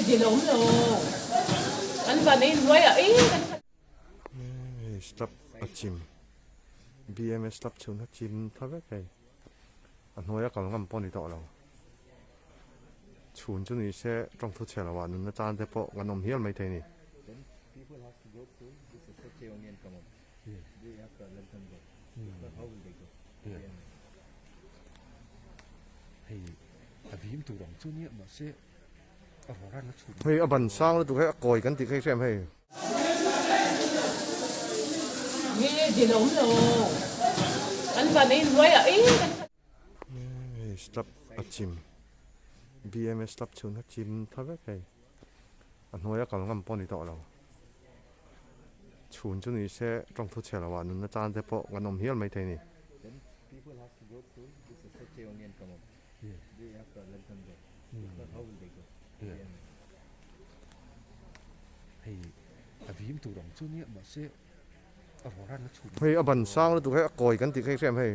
Dil awm lo. An van ei hnuai ah ei kan. Hei slab a chim BMS slab chhun a chim tha vek hei a hnuai a kal ngam pawh a ni tawh lo chhun chu ni se tawngthu chhe lo ah nunna tan te pawh kan awm hial maithei a ni. Hei a ban sang lutuk hei a kawi kan tih kha i hria em hei. Hei slab a chim BMS slab chhun a chim tha vek hei a hnuai a kal ngam pawh a ni tawh lo. Chhun chu ni se tawngthu chhe lo ah nunna tan te pawh kan awm hial maithei a ni. Hei a ban sang lutuk hei a kawi kan tih kha i hria em hei.